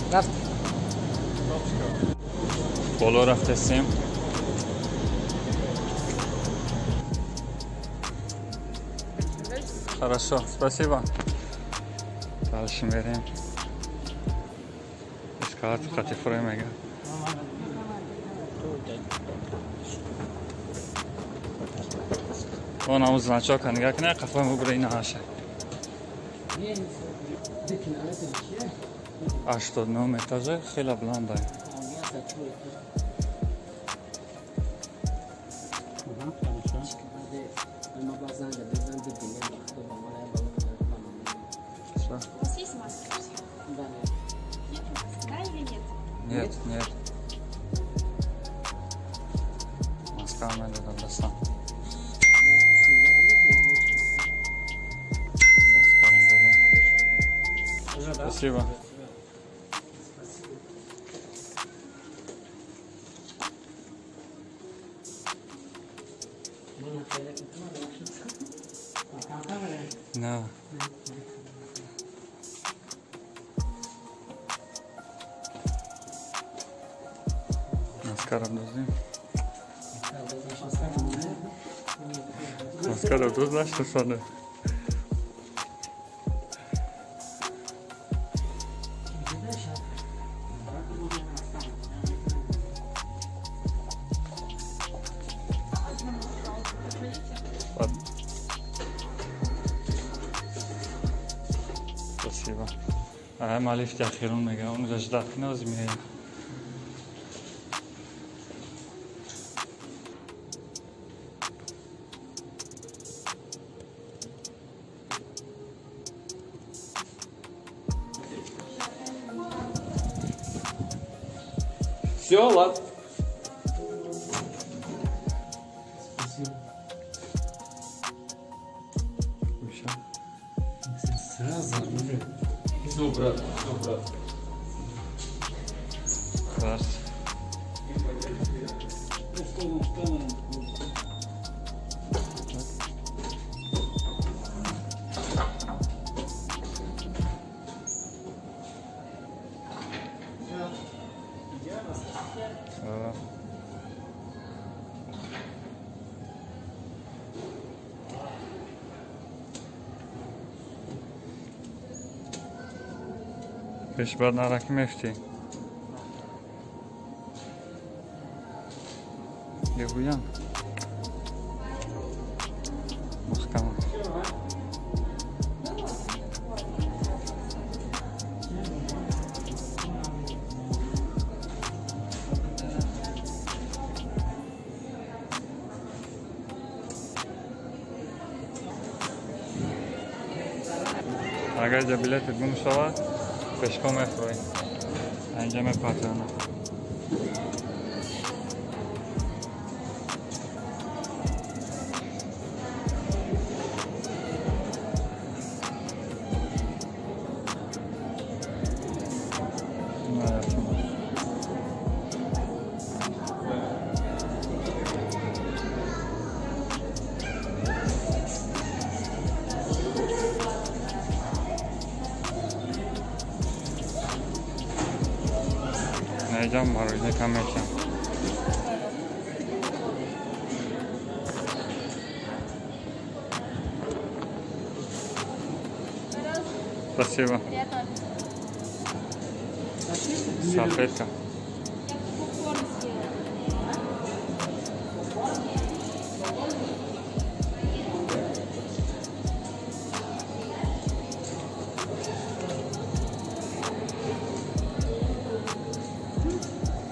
Здравствуйте. Боло рафтесем. Хорошо, спасибо. Дальше мерем. Эскалатор хати фурӯй мега. Он ҳамун значока нигаҳ кунед, қафои мубра ина ҳаша. 89 этаже, хеле баланда. У вас есть маски? Нет маски, да или нет? Нет, нет. Маска медодам дастам. Маска додам. Спасибо. На. Маскара дозим. Маскара доз нашто. Спасибо. А ма лифти ахирон мега, он ждать кна змея. Все, ладно. Спасибо. Еще. Сразу уже. Все, брат, все, брат. Здравствуйте. Пеш баъд нараки мефтӣ. Бегӯям. Маҳкама. Агар ҷа билетет гум шавад, пешком мефурӯӣ. Инҷа мепартояна. Найдем мороженое камеча. Спасибо. Салфетка.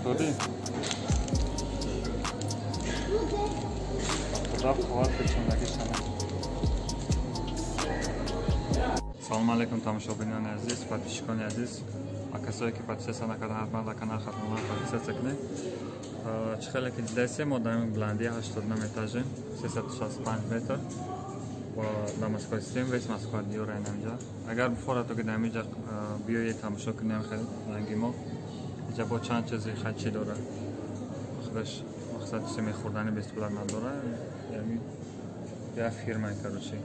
Туди. Салом алейкум, тамошобинони азиз, подписчикони азиз. А касое ки подписаться накардан, ҳатман дар канал Хатмонлайн подписаться кунед. Чӣ хеле ки дидасем, мо дар баландии 89 этажем, 365 метр. Ва дар Москва ҳастем, весь Москва диёра инамҷа. Агар бифорад, то ки дар инҷа биёед тамошо кунем хеле ранги мо. Инҷа бо чанд чизи хачи дорад. Худаш мақсад чизи мехӯрдани беспулак надорад. Яъне як фирма, короче.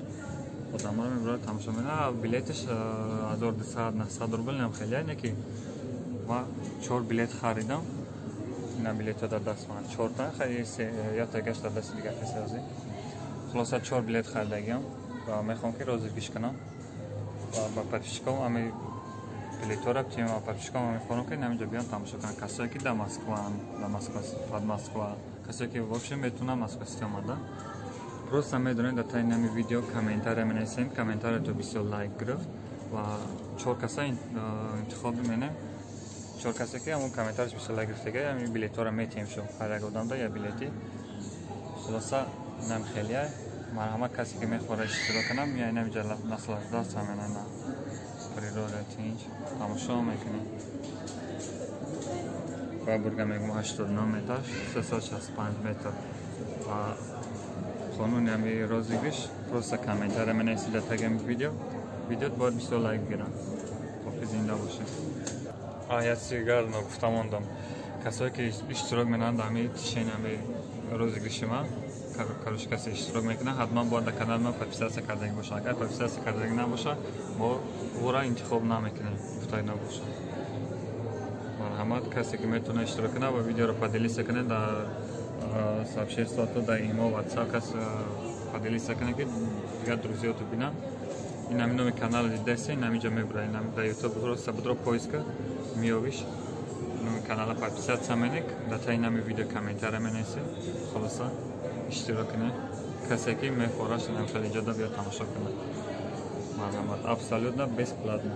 Одаморо мебарад тамошо мекунад. Билеташ 1200 900 рубл нам хеле, не ки Ма 4 билет харидам. Ина билетҳо дар даст ман 4 та, якта гашт дар дасти дигар касе ҳозир. Хулоса, 4 билет харидагиам ва мехоҳам, ки розыгрыш кунам ва ба подписчиком ами билетҳоро тим ва подписчиком мехоҳам, ки ҳаминҷо биён, тамошо кунанд. Касое ки дар Москваанд, дар Москва, под Москва, касое ки вообще метавонанд Москва Сити омада, просто медонед, дар таи нами видео комментария менависем, комментариято бисёр лайк гирифт ва чор каса интихоб менем. Чор касе ки ҳамон комментарияш бисёр лайк гирифтага, ҳамин билетҳоро метиҳем. Шу ҳар як одамда як билети. Хулоса, инам хелия. Марҳамат, касе ки мехоҳад иштирок кунам, меяй намиҷа, наслаждаться менана природа, тинч тамошо мекунем. Ва бурга мегум, 89 метр, 365 метр. Ва қонуни ҳами розыгрыш: просто комментария менависед дар таги видео, видеот бояд бисёр лайк гирад. Боқӣ зинда бошед. Як сигар ногуфта мондам: касое ки иштирок менаванд ҳами тишени ҳами розыгрыши ман, короче, касе иштирок мекунад, ҳатман бояд дар канали ман подписаться кардаги бошад. Агар подписаться кардаги набошад, мо ӯра интихоб намекунем. Гуфтаи набошад. Марҳамат, касе ки метавонад иштирок кунад ва видеоро поделиться кунед дар сообществото, дар имо, ватсап, кас поделиться кунед, ки дигар друзьёту бинанд. Ин ҳами номи канала дидасе, ин ҳамиҷо мебурад. Ин дар Ютуб просто будро поиска меёбиш номи канала, подписаться менек, дар таи нами видео комментария менависед. Хулоса, иштирок кунед. Касе ки мехоҳад, инам хеле иҷода биё, тамошо кунад, марҳамат, абсолютно бесплатно.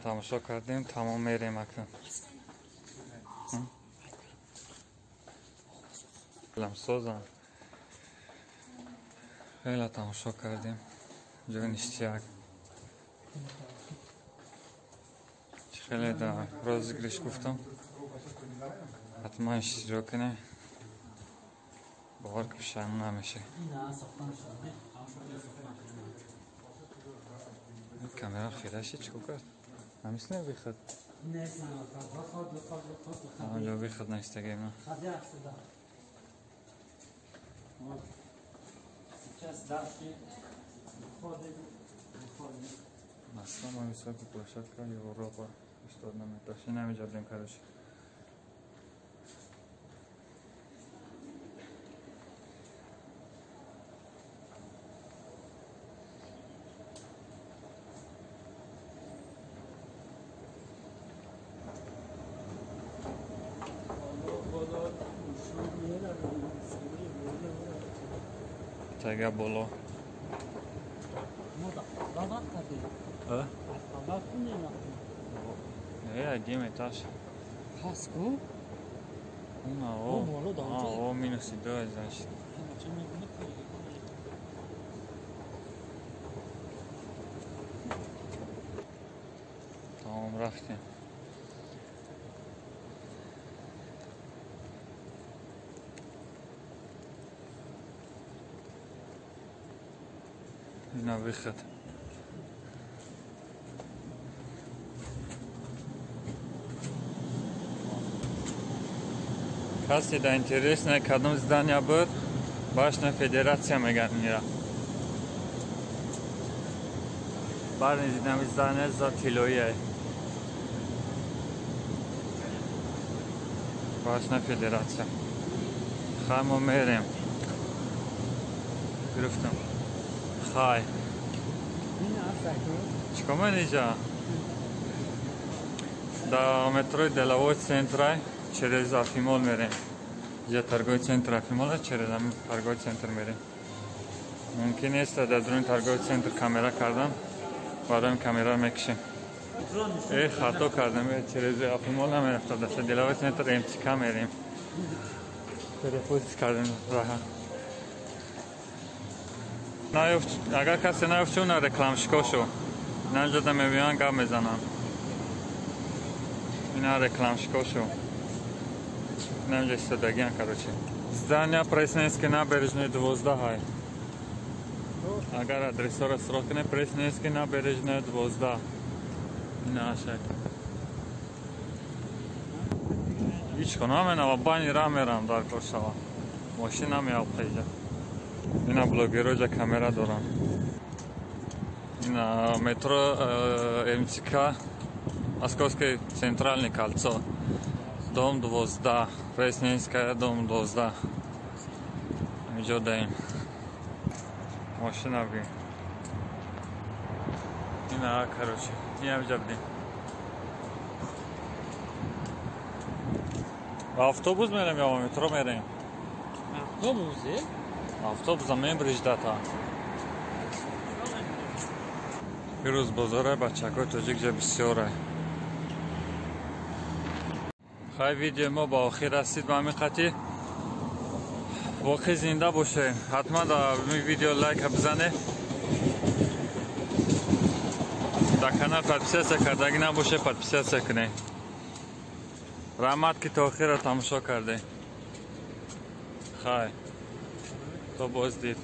Тамошо кардем, тамом, мерем акнун. Созам, хеле тамошо кардем, ҷои ништяк. Хеле да розыгрыш гуфтам, ҳатман иштирок кунем, бовар ки пушаймон намешавед. Камера хираши чикор кард? Намислем выход. Онҷо выход наистагем. Вот. Сейчас дальше выходим, выходим. На самая высокая площадка Европа. Что одна метр. Шинами жабдем, короче. тайга боло. Один этаж. Паску? О, минус 2, значит. Тамом рафтем. На выход. Касе да интересно, кадом здание буд, башня Федерация меган ира. Барни дидам здание за тилоие. Башня Федерация. Хай мо мерем. Гирифтам. Хай. Чикор мени иҷа? Да метрои Деловой центрай через Афимол мерем. Иҷа торговый центр Афимол, через ҳамин торговый центр мерем. Мумкин нест дар даруни торговый центр камера кардан, барои камера мекушем. Хато кардам, через Афимол намерафта, даста Деловой центр МЦК мерем. Перепутать кардем раҳа. Агар касе наёфт, чун рекламщико шо. Инаҷода мебиён гап мезананд. Ина рекламщико шо. Инаҷа истодагиан, короче. Здание Пресненской набережной 12 ҳай. Агар адресоро срок кунем, Пресненской набережная 12. Ина ашай. Ҳеҷ хона менава, бани ра мерам дар кор шава. Мошин намеяфта иҷа. Ина блогеро ҷа камера доранд. Ина метро МЦК, Московский центральный кольцо, дом 12, Пресненская, дом 12. Инҷо даем. Мошина би. Ина, короче, ина ҷа бидем. Ба автобус мерем ё метро мерем? Автобусе? Автобуса мебриждата. Ирӯз бозораи бачакҳои тоҷик ҷа бисёре. Хай, видеои мо ба охир расид. Ба ҳамин қатӣ воқеъ зинда боше. Ҳатман дар видео лайка бизане. Дар канал подписаться кардагӣ набоше, подписаться кунед. Раҳмат, ки то охирро тамошо кардед. Хай, то боздид.